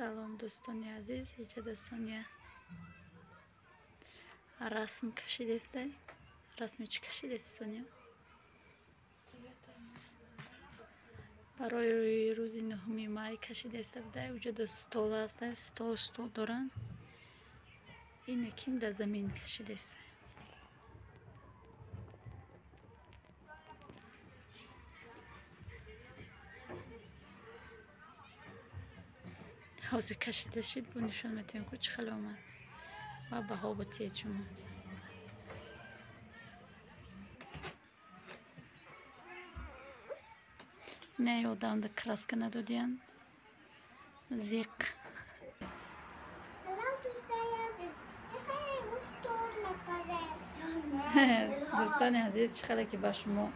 Салом, дӯстони азиз. Иҷода Сония расм кашидестай. Расми чӣ кашидест, Сония? Барои рӯзи 9 май кашидеста будай. Уҷода стол ҳастай, стол доранд. Ина ким дар замин кашидестай. Ҳозир кашида шид, бо нишон метавем, ку чӣ хеле омад ва баҳо бутиед шумо. Не, одамда краска надодиян. Зиқ. Салом, дӯстони азиз. Мехоҳем имрӯз торт мепазем. Дӯстони азиз, чӣ хеле ки ба шумо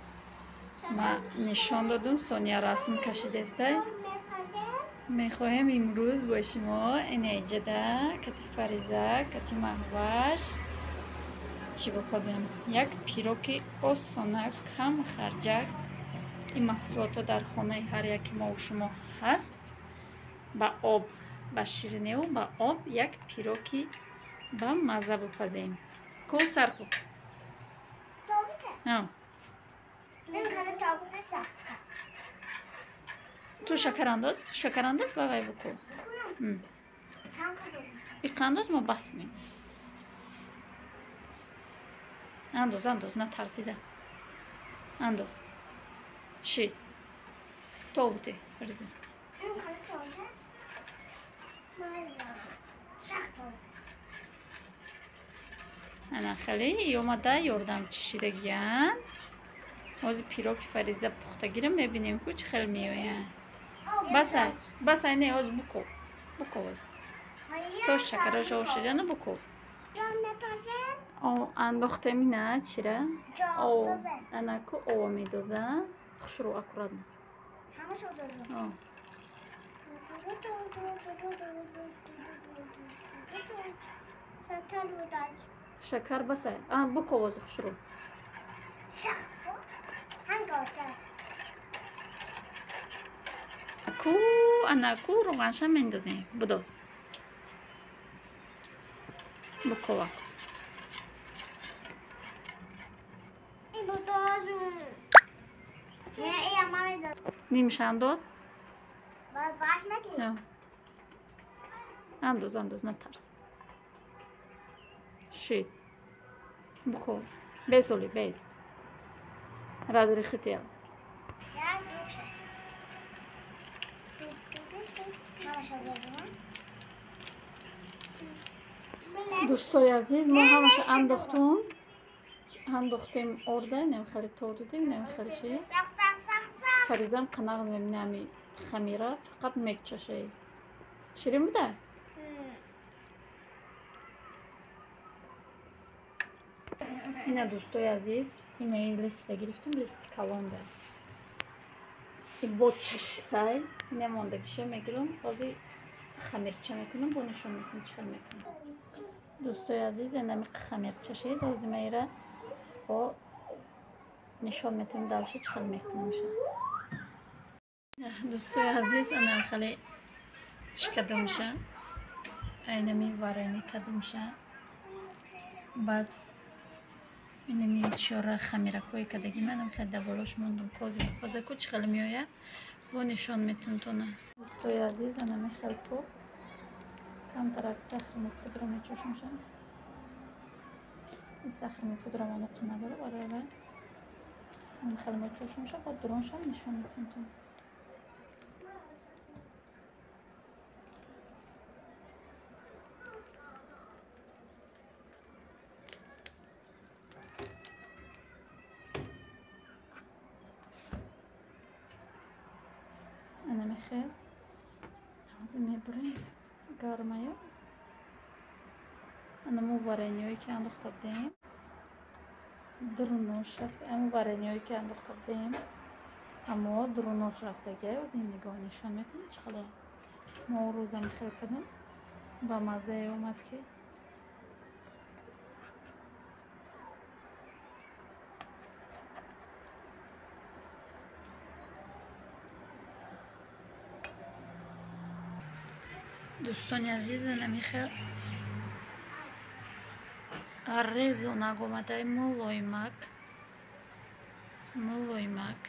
ма нишон додум, Сония расм кашидестай. Торт мепазем. Мехоҳем имрӯз бо шумо инаиҷада кати Фариза, кати Маҳваш чӣ бипазем? Як пироки осонак, кам харҷак. Ин маҳсулотҳо дар хонаи ҳар яки мову шумо ҳаст. Ба об, ба шириневу ба об як пироки ба мазза бипазем. Ку сар ку. Тобута. Ҳа. Ин хеле тобута сахта. Ту шакарандоз, шакарандоз ба вай буку. Чанд кадом? Иқандоз мо басмем. Андоз, андоз, натарсида. Андоз. Шид. Тобуте, Фариза. Ин хеле тобута. Майла. Сахт тобута. Ана хеле омада ёрдам чишидагиян. Ҳозир пироки Фариза пухтагиро мебинем, ку чӣ хел меояд. Басай, басай, не, ҳозир буко. Буко ҳозир. То шакара жов шидану буко. Ҷон мепазем. О, андохтем ина чира? Ҷон О, дозем. ана ку ова медоза. Хушрӯ, аккуратно. Ҳамашо дозем. О. Шакар будач. Шакар басай. А, буко ҳозир хушрӯ. Сахт бу. Ҳангота. Ку, ана ку рӯғанша мендозем. Будоз. Букова. Ин будозу. Не, ин ама медоз. Нимша андоз? Баш мегӣ? Ҳа. Андоз, андоз, натарс. Шид. Буко. Бес оли, бес. Разрехител. Як, ду, се. Ҳамаша дозум. Дӯстои азиз, мо ҳамаша андохтум. Андохтем орда, нем хеле то додем, нем хеле ши. Сахт, сахт, сахт, сахт. Фаризам қанағ мебинами хамира, фақат мекчашай. Ширин буда? Ина дӯстои азиз, инаи листа гирифтем, листи калонда. И бо чашисай, ина мондагиша мегирам, ҳозир хамирча мекунам, бо нишон метам чӣ хел мекунам. Дӯстои азиз, инами хамирча шид, ҳозир ма ира бо нишон метам дальше чӣ хел мекунамша. Дӯстои азиз, анам хеле чӣ кадамша? Айнами варени кадамша. Баъд инами чора хамиракҳои кадаги манам хеле дар болош мондум. Кози бипазаку чӣ хеле меояд, бо нишон метам тона. Дӯстои азиз, анами хел пухт. Камтарак сахарни пудра мечошамша. Ин сахарни пудра ману надора, барои вай ин хеле мечошамша, баъд дуроншам нишон метам тона. Анами хел. Ҳозир мебурем гармая. Анамо вареньёе ки андохта будем. Дурунош рафта, амо вареньёе ки андохта будем. Аммо дурунош рафтагиай, ҳозир ин нигоҳ нишон метам чӣ хеле. Мо рӯзам хел кардем. Ба маззае омад ки Дӯстони азиз, намихел резонак омадай, мулоимак, мулоимак.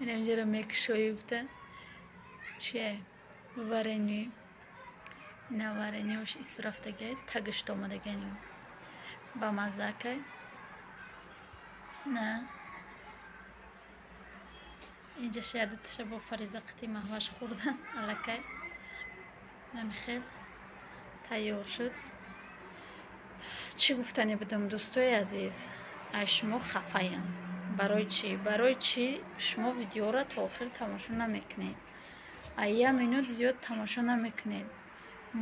Инамҷара мекушоӣ, гуфта чие, варенье ина, вареньеош исрафтагай, тагишт омадагай, ба маззакай. На, инҷа шаядаташа бо Фариза қити Маҳваш хӯрдан аллакай. Намихел тайёр шуд. Чӣ гуфтане будам, дӯстои азиз? Ай шумо хафаям. Барои чӣ? Барои чӣ шумо видеоро то охир тамошо намекунед? Ай як минут зиёд тамошо намекунед.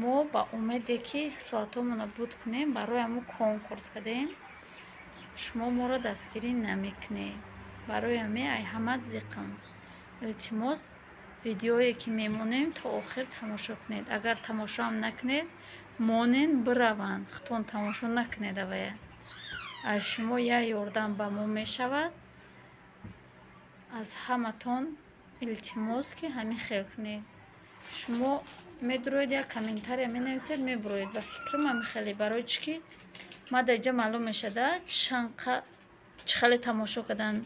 Мо ба умеде ки соатҳомонро буд кунем, барои ҳамун конкурс кардем, шумо моро дастгирӣ намекунед. Барои ҳамин ай ҳамат зиқам. Илтимос, видеое ки мемонем, то охир тамошо кунед. Агар тамошоам накунед, монен бираванд, худтон тамошо накунед авая. Аз шумо як ёрдам ба мо мешавад. Аз ҳаматон илтимос, ки ҳамин хел кунед. Шумо медуроед, як комментария менависед, мебуроед. Ба фикрам, ҳамин хеле. Барои чӣ ки ма дар инҷа маълум мешада чанқа чӣ хеле тамошо кардан,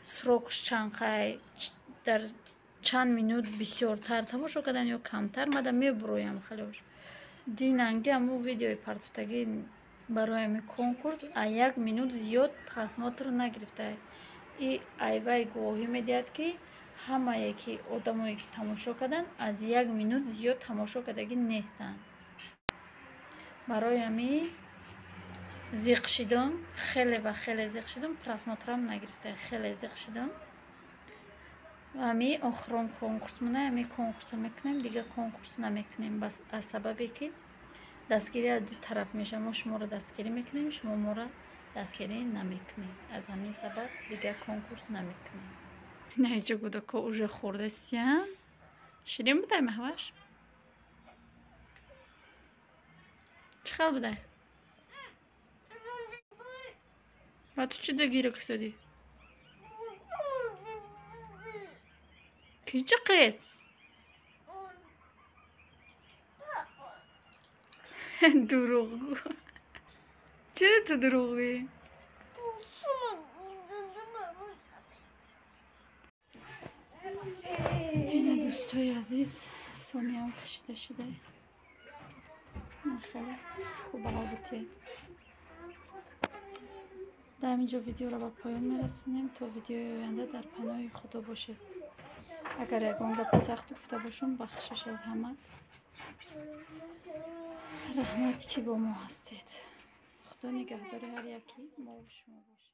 срокш чанқай, дар чанд минут бисёртар тамошо кардан ё камтар, мада мебуроям хелеош. Динанги ҳамун видеои партофтагӣ барои ҳамин конкурс а як минут зиёд просмотр нагирифта. И айвай гувоҳӣ медиҳад, ки ҳамае ки одамое ки тамошо карданд, аз як минут зиёд тамошо кардагӣ нестанд. Барои ҳамин зиқ шидам, хеле ва хеле зиқ шидам, просмотрам нагирифта, хеле зиқ шидам. Ҳамин охирон конкурсмона, ҳамин конкурса мекунем, дигар конкурс намекунем, бас аз сабабе ки дастгирӣ аз ду тараф мешавад. Мо шуморо дастгирӣ мекунем, шумо моро дастгирӣ намекунед. Аз ҳамин сабаб дигар конкурс намекунем. Наиҷа кӯдако уже хӯрдастиян. Ширин будай, Маҳваш? Чӣ хел будай? Ба ту чӣ дагира кисодӣ? Кӣ чиқед? Дурӯғгӯ. Чиро ту дурӯғгӯӣ? Ина, дӯстои азиз, сониям кашида шуда. Хеле хуб битед. Дар ҳамин ҷо видеоро ба поён мерасонем. То видеои оянда дар паноҳи Худо бошед. Агар ягон гапи сахт гуфта бошам, бахшиш аз ҳама. Раҳмат, ки бо мо ҳастед. Худо нигаҳдори ҳар яки мову шумо бошад.